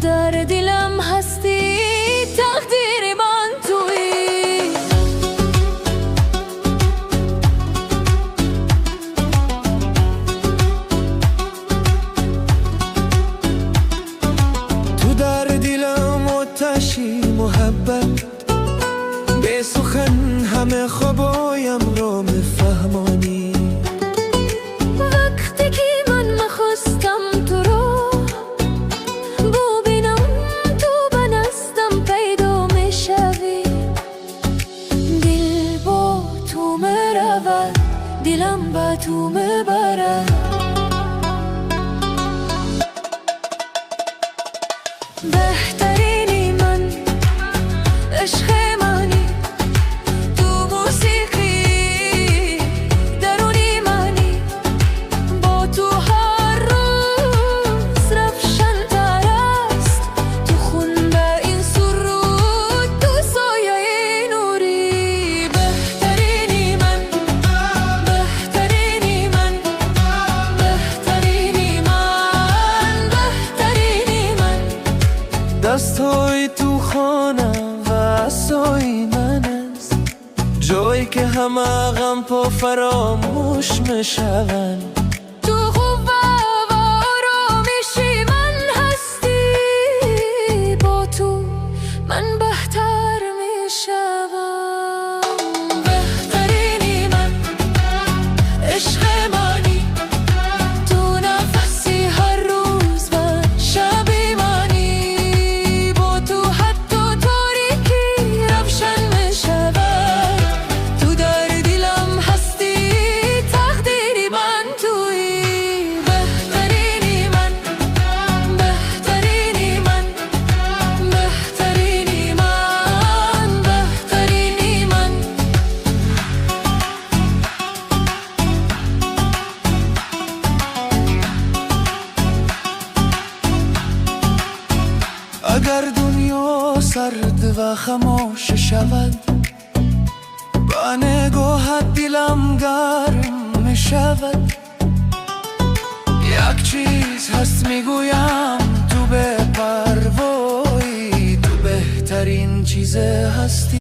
Дар дилам ҳастӣ, тақдири ман туӣ. Ту дар дилам оташи муҳаббат, бесухан ҳама хобҳоямро мефаҳмонӣ. Вақте ки ман мехостам туро бубинам, ту ба наздам пайдо мешавӣ. Дил бо ту меравад, дилам ба ту мебарад. Беҳтарини ман, ишқи манӣ, ту мусиқии даруни манӣ. Бо ту ҳар рӯз равшантар аст. Ту хонда ин суруд, ту сояи нурӣ. Беҳтарини ман, беҳтарини ман, беҳтарини ман, беҳтарини ман. Дастҳои ту хона ва асои ман аст, ҷое ки ҳама ғамҳо фаромӯш мешаванд. Ту қувва ва оромиши ман ҳастӣ. Бо ту ман беҳтар мешавам. Беҳтарини ман, ишқи манӣ, ту нафаси ҳар рӯз ва шаби манӣ. Бо ту ҳатто торикӣ равшан мешавад. Ту дар дилам ҳастӣ, тақдири ман туӣ. Беҳтарини ман, беҳтарини ман, беҳтарини ман, беҳтарини ман. Агар дунё сард ва хамӯш шавад, ба нигоҳат дилам гарм мешавад. Як чиз ҳаст мегӯям, ту бепарвоӣ, ту беҳтарин чиз ҳастӣ.